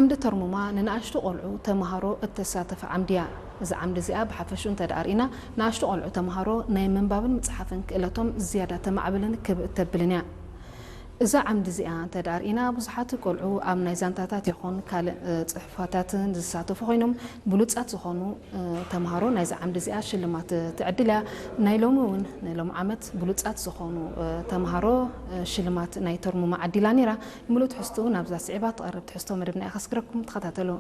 ዓምዲ ተርሙማ ንንኣሽቱ ቆልዑ ተምሃሮ እተሳተፈ ዓምዲ እያ። እዛ ዓምዲ እዚኣ ብሓፈሽኡ እንተ ደኣ ርኢና፣ ንኣሽቱ ቆልዑ ተምሃሮ ናይ ምንባብን ምጽሓፍን ክእለቶም ዝያዳ ተማዕብልን ክብ እተብልን እያ። እዛ ዓምዲ እዚኣ እንተ ደኣ ርኢና፣ ብዙሓት ቆልዑ ኣብ ናይ ዛንታታት ይኹን ካልእ፣ እ፣ ጽሑፋታትን ዝሳተፉ ኮይኖም፣ ብሉጻት ዝኾኑ፣ እ፣ ተምሃሮ ናይዛ ዓምዲ እዚኣ ሽልማት ትዕድል እያ። ናይ ሎሚ እውን፣ ንሎሚ ዓመት ብሉጻት ዝኾኑ፣ እ፣ ተምሃሮ፣ እ፣ ሽልማት ናይ ተርሙማ ዓዲላ ነይራ። ምሉእ ትሕዝትኡ ናብዛ ስዒባ ትቐርብ ትሕዝቶ መደብና እየ ከስግረኩም፣ ተኸታተሉ።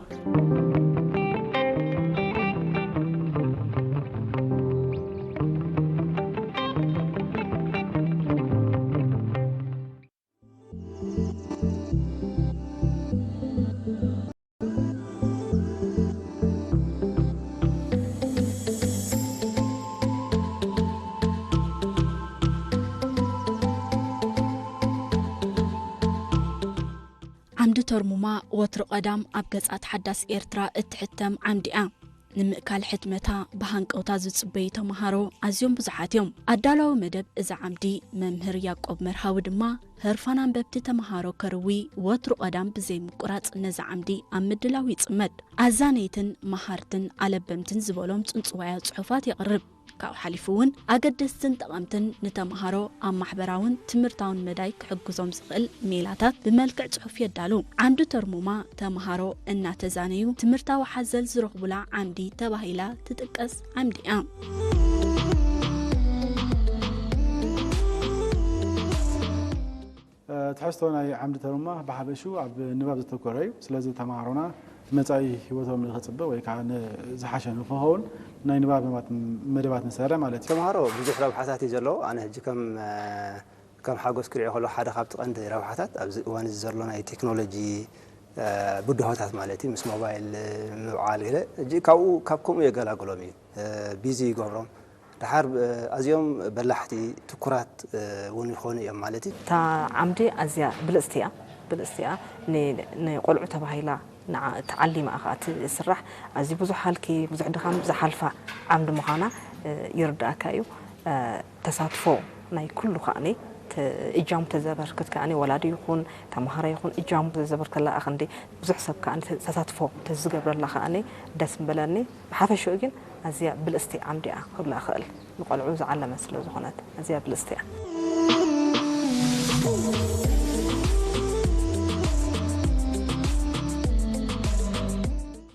ዓምዲ ተርሙማ ወትሩ ቀዳም ኣብ ገጻት ሓዳስ ኤርትራ እትሕተም ዓምዲ እያ። ንምእካል ሕትመታ ብሃንቀውታ ዝጽበዩ ተምሃሮ ኣዝዮም ብዙሓት እዮም። ኣዳላዊ መደብ እዛ ዓምዲ መምህር ያዕቆብ መርሃዊ ድማ፣ ህርፋን ኣንበብቲ ተምሃሮ ከርዊ ወትሩ ቀዳም ብዘይምቁራጽ ነዚ ዓምዲ ኣብ ምድላው ይጽመድ። ኣዛነይትን መሃርትን ኣለበምትን ዝበሎም ጽንጽዋያ ጽሑፋት የቕርብ። ካብኡ ሓሊፉ እውን ኣገደስትን ጠቐምትን ንተምሃሮ ኣብ ማሕበራውን ትምህርታውን መዳይ ክሕግዞም ዝኽእል ሜላታት ብመልክዕ ጽሑፍ የዳሉ። ዓምዲ ተርሙማ ተምሃሮ እናተዛነዩ ትምህርታዊ ሓዘል ዝረኽቡላ ዓምዲ ተባሂላ ትጥቀስ ዓምዲ እያ። ትሕዝቶ ናይ ዓምዲ ተርሙማ ብሓፈሽኡ ኣብ ንባብ ዘተኮረ እዩ። ስለዚ ተምሃሮና ንመጻኢ ህይወቶም ንኽጽብቕ ወይ ከዓ ን-፣ ዝሓሸ ንኽኸውን ናይ ንባብ መባት-፣ መደባት ንሰርዕ ማለት እዩ። ተምሃሮ ብዙሕ ረብሓታት እዩ ዘለዎ። ኣነ ሕጂ ከም፣ ከም ሓጎስ ክሪኦ ከለኹ ሓደ ካብቲ ቀንዲ ረብሓታት ኣብዚ እዋን እዚ ዘሎ ናይ ቴክኖሎጂ፣ ብድሆታት ማለት እዩ፣ ምስ ሞባይል ምውዓል ገለ፣ ሕጂ ካብኡ፣ ካብ ከምኡ የገላግሎም እዩ፣ ቢዚ ይገብሮም። ደሓር ኣዝዮም በላሕቲ ትኩራት እውን ይኾኑ እዮም ማለት እዩ። እታ ዓምዲ ኣዝያ ብልጽቲ እያ፣ ብልጽቲ እያ። ን-፣ ንቆልዑ ተባሂላ ንዓ-፣ ተዓሊማ እያ ከኣ ትስራሕ። ኣዝዩ ብዙሕ ሃልኪ፣ ብዙሕ ድኻም ዝሓልፋ ዓምዲ ምዃና ይርድኣካ እዩ። ተሳትፎ ናይ ኩሉ ከኣ ተ-፣ እጃሙ ተዘበርክት ከኣ ወላዲ ይኹን ተምሃራይ ይኹን እጃሙ ተዘበርከላ ኣኽንዲ ብዙሕ ሰብ ከኣ ተሳትፎ ተዝገብረላ ከኣ ደስ ምበለኒ። ብሓፈሽኡ ግን ኣዝያ ብልጽቲ ዓምዲ እያ ክብላ እኽእል። ንቖልዑ ዝዓለመት ስለ ዝኾነት ኣዝያ ብልጽቲ እያ።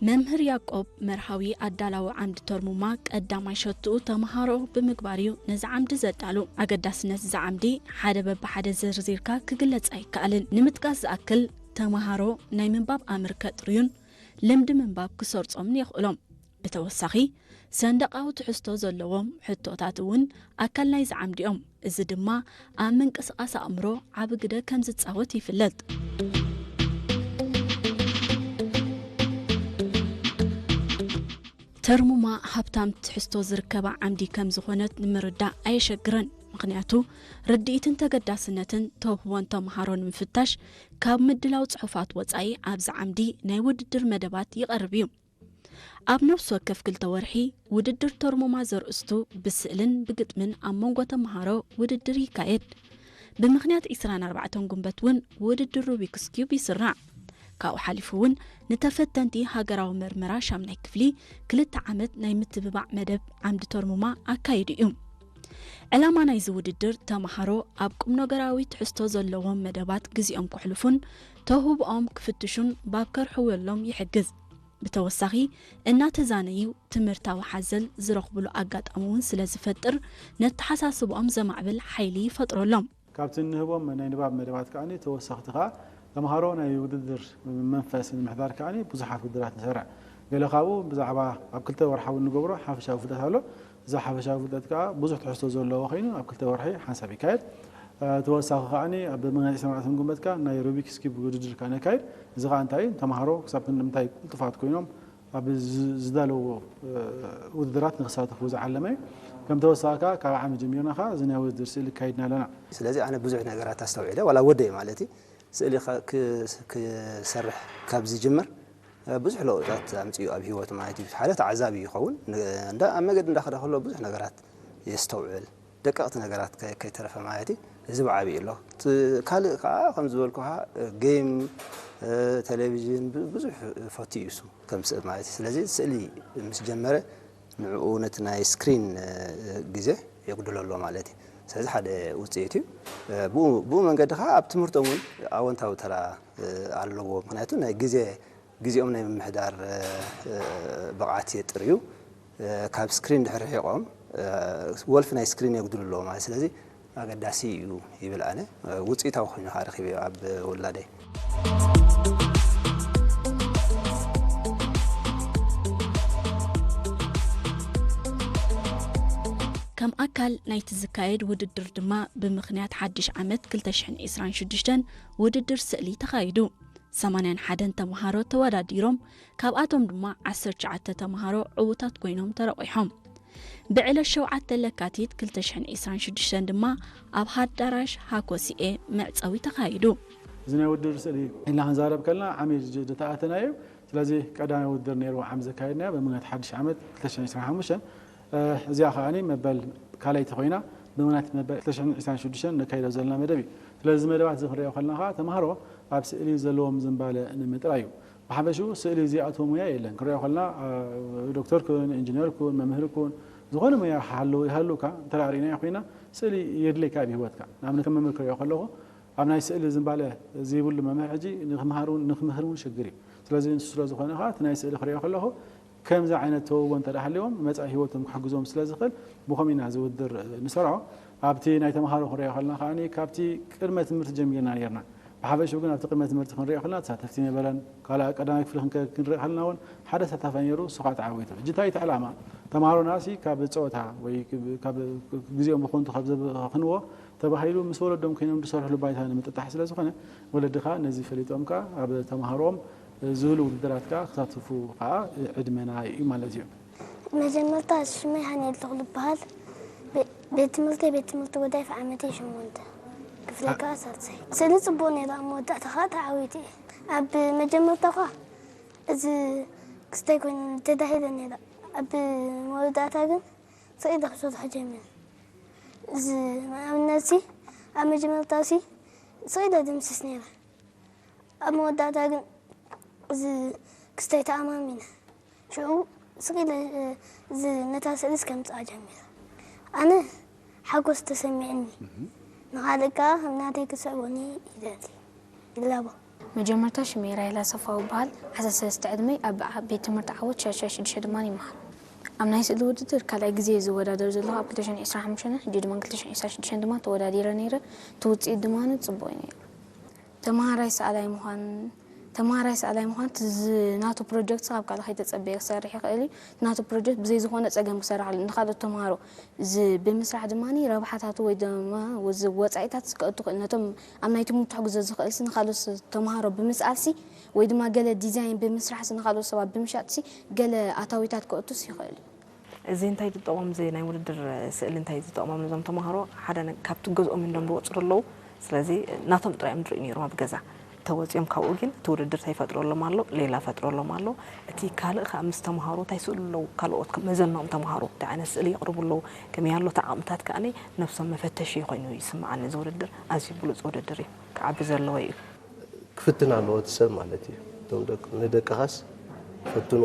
መምህር ያቆብ መርሃዊ ኣዳላዊ ዓምዲ ተርሙማ ቀዳማይ ሸትኡ ተምሃሮ ብምግባር እዩ ነዚ ዓምዲ ዘዳሉ። ኣገዳስነት እዚ ዓምዲ ሓደ በብሓደ ዘርዚርካ ክግለጽ ኣይከኣልን። ንምጥቃስ ዝኣክል፣ ተምሃሮ ናይ ምንባብ ኣምር ከጥርዩን ልምዲ ምንባብ ክሰርጾምን የኽእሎም። ብተወሳኺ፣ ሰንደቓዊ ትሕዝቶ ዘለዎም ሕቶታት እውን ኣካል ናይዚ ዓምዲ እዮም። እዚ ድማ ኣብ ምንቅስቓስ ኣእምሮ ዓቢ ግደ ከም ዝጻወት ይፍለጥ። ተርሙማ ሃብታም ትሕዝቶ ዝርከባ ዓምዲ ከም ዝኾነት ንምርዳእ ኣየሸግርን። ምኽንያቱ፣ ርድኢትን ተገዳስነትን ተውህቦን ተምሃሮ ንምፍታሽ ካብ ምድላው ጽሑፋት ወጻኢ ኣብዚ ዓምዲ ናይ ውድድር መደባት ይቐርብ እዩ። ኣብ ነፍሲ ወከፍ ክልተ ወርሒ ውድድር ተርሙማ ዘርእስቱ ብስእልን ብግጥምን ኣብ መንጎ ተምሃሮ ውድድር ይካየድ። ብምኽንያት ዕስራን ኣርባዕተን ጉንበት እውን ውድድር ሩቢክስ ኪዩብ ይስራዕ። ካብኡ ሓሊፉ እውን ንተፈተንቲ ሃገራዊ መርመራ ሻምናይ ክፍሊ ክልተ ዓመት ናይ ምትብባዕ መደብ ዓምዲ ተርሙማ ኣካይዱ እዩ። ዕላማ ናይዚ ውድድር ተምሃሮ ኣብ ቁምነገራዊ ትሕዝቶ ዘለዎም መደባት ግዜኦም ከሕልፉን ተውህቦኦም ክፍትሹን ባብ ከርሕወሎም ይሕግዝ። ብተወሳኺ እናተዛነዩ ትምህርታዊ ሓዘል ዝረኽብሉ ኣጋጣሚ እውን ስለ ዝፈጥር ነተሓሳስብኦም ዘማዕብል ሓይሊ ይፈጥረሎም። ካብቲ እንህቦም ናይ ንባብ መደባት ከኣ ተወሰኽቲ ከኣ ተምሃሮ ናይ ውድድር መንፈስ ንምሕዳር ከኣ ብዙሓት ውድድራት ንሰርዕ። ገለ ካብኡ ብዛዕባ ኣብ ክልተ ወርሓዊ እንገብሮ ሓፈሻዊ ፍልጠት ኣሎ። እዚ ሓፈሻዊ ፍልጠት ከኣ ብዙሕ ትሕዝቶ ዘለዎ ኮይኑ ኣብ ክልተ ወርሒ ሓንሳብ ይካየድ። ተወሳኺ ከኣ ኣብ መጋቢት ዕስራን ኣርባዕተን ጉንበት ከኣ ናይ ሩቢክስ ኪዩብ ውድድር ከኣ ነካይድ። እዚ ከኣ እንታይ እዩ? ተምሃሮ ክሳብ ክንደምንታይ ቅልጡፋት ኮይኖም ኣብ ዝዳለውዎ ውድድራት ንክሳተፉ ዝዓለመ እዩ። ከም ተወሳኺ ከኣ ካብ ዓሚ ጀሚርና ከኣ እዚ ናይ ውድድር ስእሊ ኣካይድና ኣለና። ስለዚ ኣነ ብዙሕ ነገራት ኣስተውዒለ፣ ዋላ ወደይ ማለት እዩ፣ ስእሊ ክሰርሕ ካብ ዝጅምር ብዙሕ ለውጥታት ኣምጺኡ ኣብ ህይወቱ ማለት እዩ። ሓደ ተዓዛቢ ይኸውን፣ እንዳ ኣብ መገዲ እንዳኸደ ከሎ ብዙሕ ነገራት የስተውዕል። ደቀቕቲ ነገራት ከ-፣ ከይተረፈ ማለት እዩ። እዚ ብዓብዩ ኣሎ። እቲ ካልእ ከዓ ከም ዝበልኩኻ፣ እ፣ ጌም፣ እ፣ ቴሌቪዥን ብ-፣ ብዙሕ ፈቱ እዩ እሱ ከም ስእሊ ማለት እዩ። ስለዚ ስእሊ ምስ ጀመረ ንዕኡ ነቲ ናይ ስክሪን፣ እ፣ ግዜ የጉድሎ ኣሎ ማለት እዩ። ስለዚ ሓደ ውፅኢት እዩ። እ፣ ብኡ፣ ብኡ መንገዲ ከዓ ኣብ ትምህርቶም እውን ኣወንታዊ ተራ፣ እ፣ ኣለዎ። ምክንያቱ ናይ ግዜ፣ ግዜኦም ናይ ምምሕዳር፣ እ፣ እ፣ ብቕዓት የጥርዩ። እ፣ ካብ ስክሪን ድሕሪ ርሒቖም፣ እ፣ ወልፊ ናይ ስክሪን የጉድሉ ኣለዎ ማለት። ስለዚ ኣገዳሲ እዩ ይብል ኣነ። እ፣ ውፅኢታዊ ኮይኑ ከዓ ረኺበዮ ኣብ ውላደይ። ከም ኣካል ናይቲ ዝካየድ ውድድር ድማ ብምኽንያት ሓድሽ ዓመት ክልተ ሽሕን ዕስራን ሽዱሽተን ውድድር ስእሊ ተኻይዱ። ሰማንያን ሓደን ተምሃሮ ተወዳዲሮም፣ ካብኣቶም ድማ ዓሰርተ ትሽዓተ ተምሃሮ ዕዉታት ኮይኖም ተረቑሖም። ብዕለት ሸውዓተ ለካቲት ክልተ ሽሕን ዕስራን ሽዱሽተን ድማ ኣብ ሃዳራሽ ሃኮሲኤ መዕጸዊ ተኻይዱ። እዚ ናይ ውድድር ስእሊ ኢልና ክንዛረብ ከለና ዓሚ ጅ-፣ ዝተኣተናዮ። ስለዚ ቀዳማይ ውድድር ነይሩ ዓሚ ዘካየድናዮ ብምኽንያት ሓድሽ ዓመት ክልተ ሽሕን ዕስራን ሓሙሽተን። እ፣ እዚኣ ከኣኒ መበል ካልኣይቲ ኮይና ብምኽንያት መበል ክልተ ሽሕን ዕስራን ሽዱሽተን ነካይዶ ዘለና መደብ እዩ። ስለዚ እዚ መደባት እዚ ክንሪኦ ከለና ከኣ ተምሃሮ ኣብ ስእሊ ዘለዎም ዝንባለ ንምጥራይ እዩ። ብሓፈሽኡ ስእሊ ዘይኣትዎ ሞያ የለን። ክንሪኦ ከለና፣ እ፣ ዶክተር ኩን፣ ኢንጂነር ኩን፣ መምህር ኩን፣ ዝኾነ ሞያ ሃሉ-፣ ይሃሉካ፣ እንተ ደኣ ርኢናዮ ኮይና ስእሊ የድልየካ ኣብ ህይወትካ። ንኣብነት ከም መምህር ክሪኦ ከለኹ ኣብ ናይ ስእሊ ዝንባለ ዘይብሉ መምህር ሕጂ ንክምሃር እውን፣ ንክምህር እውን ሽግር እዩ። ስለዚ ንሱ ስለ ዝኾነ ከኣ እቲ ናይ ስእሊ ክሪኦ ከለኹ ከምዚ ዓይነት ተውህቦ እንተ ደኣ ሃልዮም መጻኢ ህይወቶም ክሕግዞም ስለ ዝኽእል ብኸምኡ ኢና እዚ ውድድር ንሰርዖ። ኣብቲ ናይ ተምሃሮ ክንሪኦ ከለና ከኣ ካብቲ ቅድመ ትምህርቲ ጀሚርና ነርና። ብሓፈሽኡ ግን ኣብቲ ቅድመ ትምህርቲ ክንሪኦ ከለና ተሳተፍቲ ነበረን። ካልእ ቀዳማይ ክፍሊ ክንከ-፣ ክንርኢ ከለና እውን ሓደ ተሳታፋይ ነይሩ፣ እሱ ከዓ ተዓዊቱ። ሕጂ እንታይ እቲ ዕላማ? ተምሃሮናሲ ካብ ጸወታ ወይ ካብ ግዜኦም ብኸንቱ ካብ ዘባኽንዎ ተባሂሉ ምስ ወለዶም ኮይኖም ዝሰርሕሉ ባይታ ንምጥጣሕ ስለ ዝኾነ ወለዲ ከዓ ነዚ ፈሊጦም ከዓ ኣብ ተምሃሮኦም ዝህሉ ውድድራት ከዓ ክሳተፉ ከዓ ዕድመና እዩ ማለት እዩ። መጀመርታ ሽመይ ሃኒኤል ተኽሉ ይበሃል። ቤ-፣ ቤት ትምህርተይ ቤት ትምህርቲ ወዳይፍ ዓመተይ ሸሞንተ፣ ክፍለይ ከዓ ሳልሳይ። ስእሊ ጽቡቕ ነይሩ፣ ኣብ መወዳእታ ከዓ ተዓዊተ እየ። ኣብ መጀመርታ እኳ እዚ ክስተይ ኮይኑ ተዳሂለ ነይረ። ኣብ መወዳእታ ግን ስቕ ኢለ ክሰርሖ ጀሚረ። እዚ ንኣብነትሲ ኣብ መጀመርታሲ ስቕ ኢለ ድምስስ ነይረ። ኣብ መወዳእታ ግን እዚ ክስተይ ተኣማሚነ። ሽዑ ስቕ ኢለ፣ እ፣ እዚ ነታ ስእሊ እስከምጽኣ ጀሚረ። ኣነ ሓጎስ ተሰሚዕኒ። ንኻልእ ከኣ ከም ናተይ ክስዕቡኒ ይደሊ። ይላቦ። መጀመርታ ሽመይ ራሄል ኣሰፋው ይበሃል። ዓሰርተ ሰለስተ ዕድመይ፣ ኣብ ዓ-፣ ቤት ትምህርቲ ዓወት ሻድሻይ ሽዱሽተ ድማ ይመሃር። ኣብ ናይ ስእሊ ውድድር ካልኣይ ግዜ ዝወዳደር ዘለኹ ኣብ ክልተ ሽሕን ዕስራን ሓሙሽተን፣ ሕጂ ድማ ክልተ ሽሕን ዕስራን ሽዱሽተን ድማ ተወዳዲረ ነይረ። እቲ ውጽኢት ድማ ጽቡቕ እዩ ነይሩ። ተምሃራይ ሰኣላይ ምዃን፣ ተምሃራይ ሰኣላይ ምዃን፣ እቲ ዝ-፣ ናቱ ፕሮጀክት ካብ ካልእ ከይተጸበየ ክሰርሕ ይኽእል እዩ። እቲ ናቱ ፕሮጀክት ብዘይ ዝኾነ ጸገም ክሰርሓሉ፣ ንኻልኦት ተምሃሮ ዝ-፣ ብምስራሕ ድማ ረብሓታቱ ወይ ድማ ዝ-፣ ወጻኢታት ከእቱ ይኽእል። ነቶም ኣብ ናይ ትምህርቲ ክሕግዞ ዝኽእል ሲ ንኻልኦት ተምሃሮ ብምስኣል ሲ ወይ ድማ ገለ ዲዛይን ብምስራሕ ሲ ንኻልኦት ሰባት ብምሻጥ ሲ ገለ ኣታዊታት ከእቱስ ይኽእል እዩ። እዚ እንታይ ዝጠቕሞም፣ እዚ ናይ ውድድር ስእሊ እንታይ ዝጠቕሞም ነዞም ተምሃሮ፣ ሓደ ነ-፣ ካብቲ ገዝኦም እዮም ደንበ ወፅሩ ኣለዉ። ስለዚ ናቶም ጥራይ እዮም ዝርእዩ ነይሮም ኣብ ገዛ። ተወፂኦም ካብኡ ግን እቲ ውድድር እንታይ ይፈጥረሎም ኣሎ? ሌላ ፈጥረሎም ኣሎ። እቲ ካልእ ከዓ ምስ ተምሃሮ እንታይ ስእሉ ኣለዉ? ካልኦት ከም መዘናኦም ተምሃሮ እንታይ ዓይነት ስእሊ የቕርቡ ኣለዉ? ከመይ ኣሎ? እቲ ዓቕምታት ከዓ ነብሶም መፈተሺ ኮይኑ ይስምዓኒ። እዚ ውድድር ኣዝዩ ብሉፅ ውድድር እዩ። ክዓቢ ዘለዎ እዩ። ክፍትን ኣለዎ እቲ ሰብ ማለት እዩ። እቶም ደቅ-፣ ንደቅኻስ ፈትኑ፣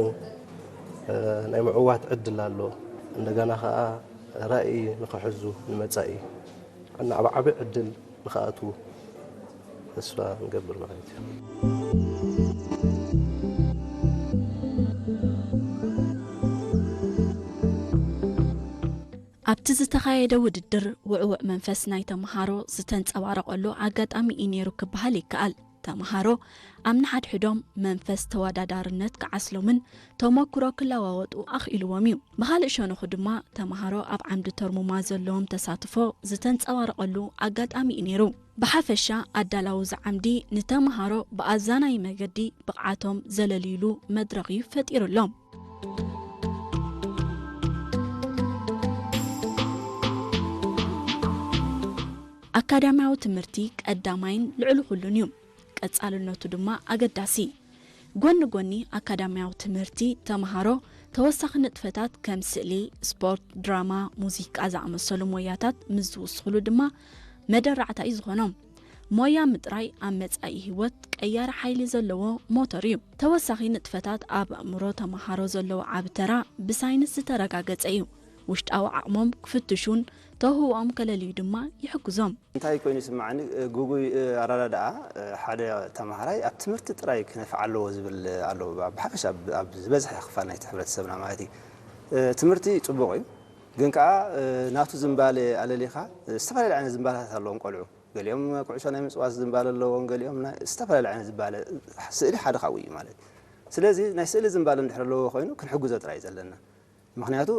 እ፣ ናይ ምዕዋት ዕድል ኣሎ። እንደገና ኸዓ ራእይ ንኽሕዙ ንመጻኢ፣ ናብ ዓቢ ዕድል ንኽኣትዉ ተስፋ ንገብር ማለት እዩ። ኣብቲ ዝተኻየደ ውድድር ውዕዉዕ መንፈስ ናይ ተምሃሮ ዝተንጸባረቐሉ ኣጋጣሚ እዩ ነይሩ ክበሃል ይከኣል። ተምሃሮ ኣብ ንሓድሕዶም መንፈስ ተወዳዳርነት ክዓስሎምን ተመኩሮ ክለዋወጡ ኣኽኢልዎም እዩ። ብኻልእ ሸነኹ ድማ ተምሃሮ ኣብ ዓምዲ ተርሙማ ዘለዎም ተሳትፎ ዝተንጸባረቐሉ ኣጋጣሚ እዩ ነይሩ። ብሓፈሻ ኣዳላዊ እዚ ዓምዲ ንተምሃሮ ብኣዛናዪ መገዲ ብቕዓቶም ዘለልይሉ መድረኽ እዩ ፈጢሩሎም። ኣካዳሚያዊ ትምህርቲ ቀዳማይን ልዕሊ ኩሉን እዩ። ቀጻልነቱ ድማ ኣገዳሲ። ጎኒ ጎኒ ኣካዳሚያዊ ትምህርቲ፣ ተምሃሮ ተወሳኺ ንጥፈታት ከም ስእሊ፣ ስፖርት፣ ድራማ፣ ሙዚቃ ዝኣመሰሉ ሞያታት ምስ ዝውስኽሉ ድማ መደራዕታ እዩ ዝኾኖም። ሞያ ምጥራይ ኣብ መጻኢ ህይወት ቀያሪ ሓይሊ ዘለዎ ሞተር እዩ። ተወሳኺ ንጥፈታት ኣብ ኣእምሮ ተመሃሮ ዘለዎ ዓቢ ተራ ብሳይንስ ዝተረጋገጸ እዩ። ውሽጣዊ ዓቕሞም ክፍትሹን ተውህቦኦም ከለልዩ ድማ ይሕግዞም። እንታይ ኮይኑ ይስምዓኒ? ግጉይ ኣረዳድኣ ሓደ ተመሃራይ ኣብ ትምህርቲ ጥራይ ክነፍዕ ኣለዎ ዝብል ኣሎ። ብሓፈሻ ኣብ ዝበዝሐ ክፋል ናይቲ ሕብረተሰብና ማለት እዩ። ትምህርቲ ጽቡቕ እዩ፣ ግን ከኣ ናቱ ዝንባለ ኣለሊኻ፣ ዝተፈላለዩ ዓይነት ዝንባለታት ኣለዎም ቆልዑ። ገሊኦም ኩዕሾ ናይ ምጽዋት ዝንባለ ኣለዎም፣ ገሊኦም ዝተፈላለዩ ዓይነት ዝንባለ። ስእሊ ሓደ ካብኡ እዩ ማለት። ስለዚ ናይ ስእሊ ዝንባለ እንድሕር ኣለዎ ኮይኑ ክንሕግዞ ጥራይ እዩ ዘለና። ምኽንያቱ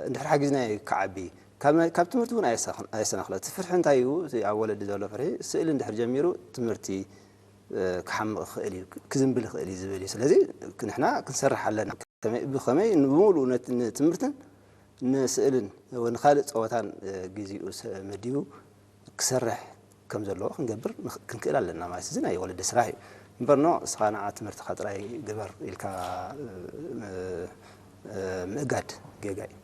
እንድሕር ሓጊዝናዮ ክዓቢ፣ ካብ ትምህርቲ እውን ኣየሰናኽሎ። እቲ ፍርሒ እንታይ እዩ? ኣብ ወለዲ ዘሎ ፍርሒ፣ ስእሊ እንድሕር ጀሚሩ ትምህርቲ ክሓምቕ ይኽእል እዩ፣ ክዝንብል ይኽእል እዩ ዝብል እዩ። ስለዚ ንሕና ክንሰርሕ ኣለና። ብኸመይ ብሙሉእ ነቲ ንትምህርትን ንስእልን ንካልእ ፀወታን ግዜኡ መዲቡ ክሰርሕ ከም ዘለዎ ክንገብር ክንክእል ኣለና ማለት እዚ ናይ ወለዲ ስራሕ እዩ። እምበር ኖ እስኻ ንዓ ትምህርትኻ ጥራይ ግበር ኢልካ ምእጋድ ጌጋ እዩ።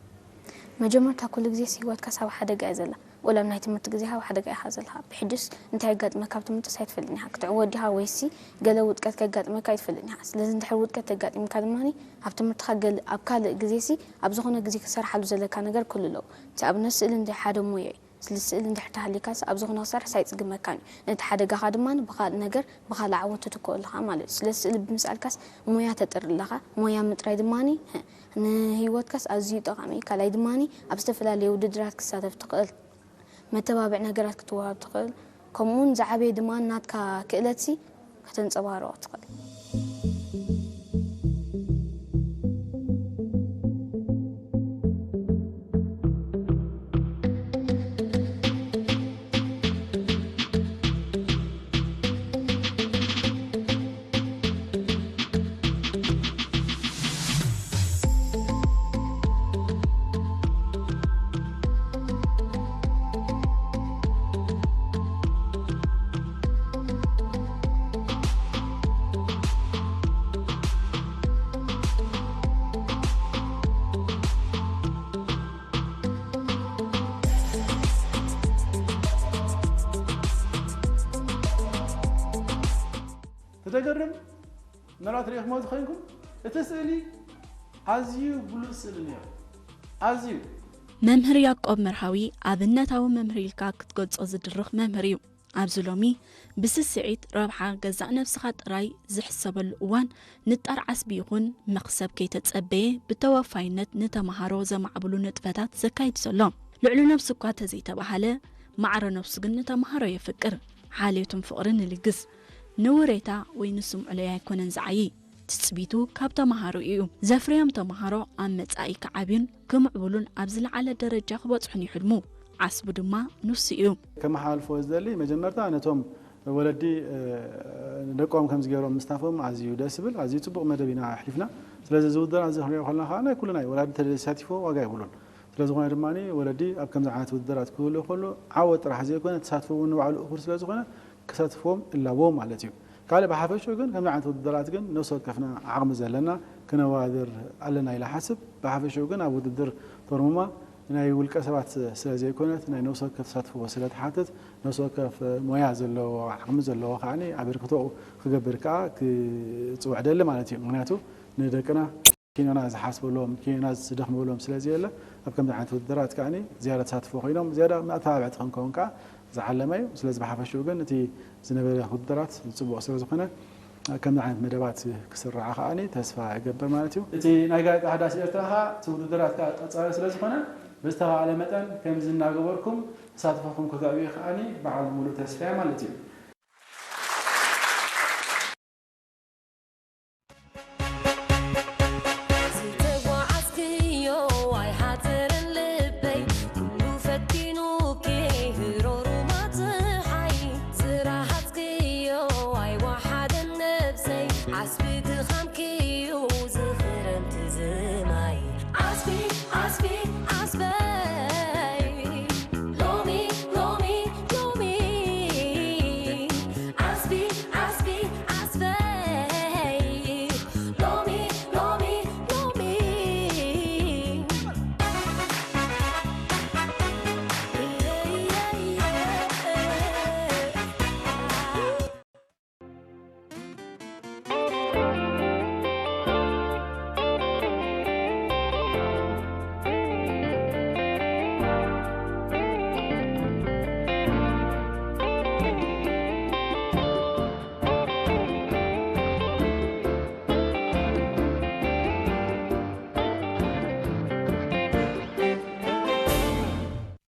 መጀመርታ ኩሉ ግዜስ ህይወትካስ ኣብ ሓደጋ እያ ዘላ። ወላ ኣብ ናይ ትምህርቲ ግዜኻ ኣብ ሓደጋ ኢኻ ዘለኻ። ብሕጅስ እንታይ የጋጥመካ ኣብ ትምህርትስ ኣይትፈልጥን ኢኻ። ክትዕወት ዲኻ ወይሲ ገለ ውድቀት ከጋጥመካ ኣይትፈልጥን ኢኻ። ስለዚ እንድሕር ውድቀት ተጋጢምካ ድማ ኣብ ትምህርትኻ ገለ ኣብ ካልእ ግዜሲ ኣብ ዝኾነ ግዜ ክትሰርሓሉ ዘለካ ነገር ኩሉ ኣለዎ። ንኣብነት ስእሊ እንድየ ሓደ ሞያ እዩ። ስለ ስእሊ እንድሕር ተሃሊካስ ኣብ ዝኾነ ክሰርሕስ ኣይጽግመካን እዩ። ነቲ ሓደጋኻ ድማ ብኻልእ ነገር ብኻልእ ዓወት ትትክኦ ኣለኻ ማለት እዩ። ስለ ስእሊ ብምስኣልካስ ሞያ ተጥሪ ኣለኻ። ሞያ ምጥራይ ድማ ንህይወትካስ ኣዝዩ ጠቓሚ እዩ። ካልኣይ ድማ ኣብ ዝተፈላለየ ውድድራት ክሳተፍ ትኽእል። መተባብዒ ነገራት ክትወሃብ ትኽእል። ከምኡውን ዝዓበየ ድማ ናትካ ክእለትሲ ከተንጸባርቖ ትኽእል። ትደገርም ምናልባት ርኢኹሞ ዝኸንኩም እቲ ስእሊ ኣዝዩ ብሉጽ ስእሊ ነይሩ። ኣዝዩ መምህር ያዕቆብ መርሃዊ ኣብነታዊ መምህር ኢልካ ክትገልጾ ዝድርኽ መምህር እዩ። ኣብዚ ሎሚ ብስስዒት ረብሓ ገዛእ ነብስኻ ጥራይ ዝሕሰበሉ እዋን ንጣር ዓስቢ ይኹን መኽሰብ ከይተጸበየ ብተወፋይነት ንተመሃሮ ዘማዕብሉ ንጥፈታት ዘካይድ ዘሎ። ልዕሊ ነብሱ እኳ ተዘይተባህለ ማዕረ ነብሱ ግን ንተመሃሮ የፍቅር። ሓልዮትን ፍቕርን ይልግስ። ንውሬታ ወይ ንስምዕለይ ኣይኮነን ዝዓዪ። ትጽቢቱ ካብ ተመሃሮ እዩ። ዘፍርዮም ተመሃሮ ኣብ መጻኢ ክዓብዩን ክምዕብሉን ኣብ ዝለዓለ ደረጃ ክበጽሑን እዩ ሕልሙ። ዓስቡ ድማ ንሱ እዩ። ከመሓላልፎ ዝደሊ መጀመርታ ነቶም ወለዲ ደቆም ከምዚ ገይሮም ምስታፎም ኣዝዩ ደስ ዝብል ኣዝዩ ጽቡቕ መደብ ኢና ኣሕሊፍና። ስለዚ እዚ ውድድር እዚ ክንሪኦ ከለና ከኣ ናይ ኩልና እዩ። ወላዲ ተዘይሳቲፎ ዋጋ የብሉን። ስለዝኾነ ድማ ወለዲ ኣብ ከምዚ ዓይነት ውድድራት ክህሉ ከሎ ዓወት ጥራሕ ዘይኮነ ተሳትፎ እውን ንባዕሉ እኹል ስለዝኾነ ክሳትፍዎም እላቦ ማለት እዩ። ካልእ ብሓፈሽኡ ግን ከምዚ ዓይነት ውድድራት ግን ነፍሲ ወከፍና ዓቕሚ ዘለና ክነወዳድር ኣለና ኢለ ሓስብ። ብሓፈሽኡ ግን ኣብ ውድድር ቶርሙማ ናይ ውልቀ ሰባት ስለ ዘይኮነት ናይ ነፍሲ ወከፍ ተሳትፎ ስለ ትሓትት ነፍሲ ወከፍ ሞያ ዘለዎ ዓቕሚ ዘለዎ ከዓ ኣበርክቶ ክገብር ከዓ ክፅውዕ ደሊ ማለት እዩ። ምክንያቱ ንደቅና ኪኖና ዝሓስበሎም ኪኖና ዝደኽመሎም ስለ ዘየለ ኣብ ከምዚ ዓይነት ውድድራት ከዓ ዝያዳ ተሳትፎ ኮይኖም ዝያዳ መተባብዕቲ ክንከውን ከዓ ዝዓለመ እዩ። ስለዚ ብሓፈሽኡ ግን እቲ ዝነበረ ውድድራት ፅቡቕ ስለ ዝኾነ ከምዚ ዓይነት መደባት ክስራዓ ከዓ ተስፋ እገብር ማለት እዩ። እቲ ናይ ጋዜጣ ሓዳስ ኤርትራ ከዓ እቲ ውድድራት ከዓ ቀፃሊ ስለ ዝኾነ ብዝተኻእለ መጠን ከምዚ እናገበርኩም ተሳትፎኹም ክተዕብዩ ከዓ በዓል ሙሉእ ተስፋ እየ ማለት እዩ። ዝተጓዓዝክዮ ኣይሓጽርን ልበይ ኩሉ ፈቲኑኪ ህሮሩማ ፀሓይ ዝረሃጽክዮ ኣይወሓደን ነብሰይ ዓስቢ ድኻምኪዩ ዝኽረምቲ ዝማይ ዓስቢ ዓስቢ